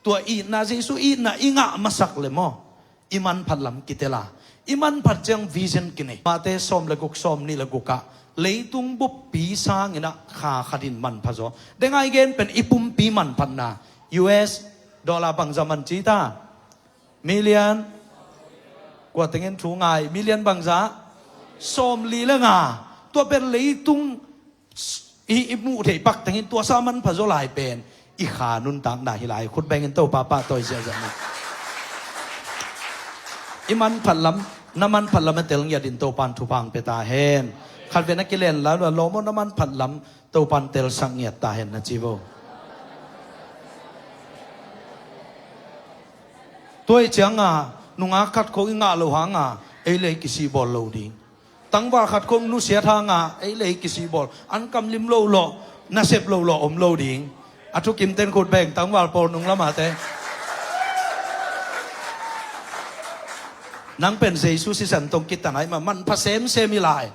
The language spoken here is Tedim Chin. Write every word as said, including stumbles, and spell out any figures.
Tua itna, Jesu itna i ngah masak le maw, i manphat lam kitel a, i manphat ciang vision kinei. Mate sawm le guk, sawm nih le guk ah, leitung buppi sangin ah kha khat in manpha zaw. Dengai gen pen i pumpi manphatna, U S dollar bangza man ci ta? Million. Kua tengin thu ngai, million bangza? Sawm li le nga. Tua pen leitung i, i muh theih pak tengin tua sa manpha zaw lai pen i kha nuntakna hi lai. Khut bengin Topa pahtawi ziahziah ni. I manphat lam, na manphat lam a tel ngiat in Topan thupha hong pia ta hen. Khat ve na kilen la lua lawm aw, na manphat lam Topan telsak ngiat ta hen na ci vo. Tua i cianga nungak khat khong i ngah loh hanga ei le ei kisihbawl lo ding. Tangval khat khong nusiat hanga ei le ei kisihbawl, an kam lim lo lawh, nasep lo lawh om lo ding. A thukim ten khut beng, tangval pawl nung lamate. Nang pen Jesu sisan tong kitan ai ma manpha semsem hi lai.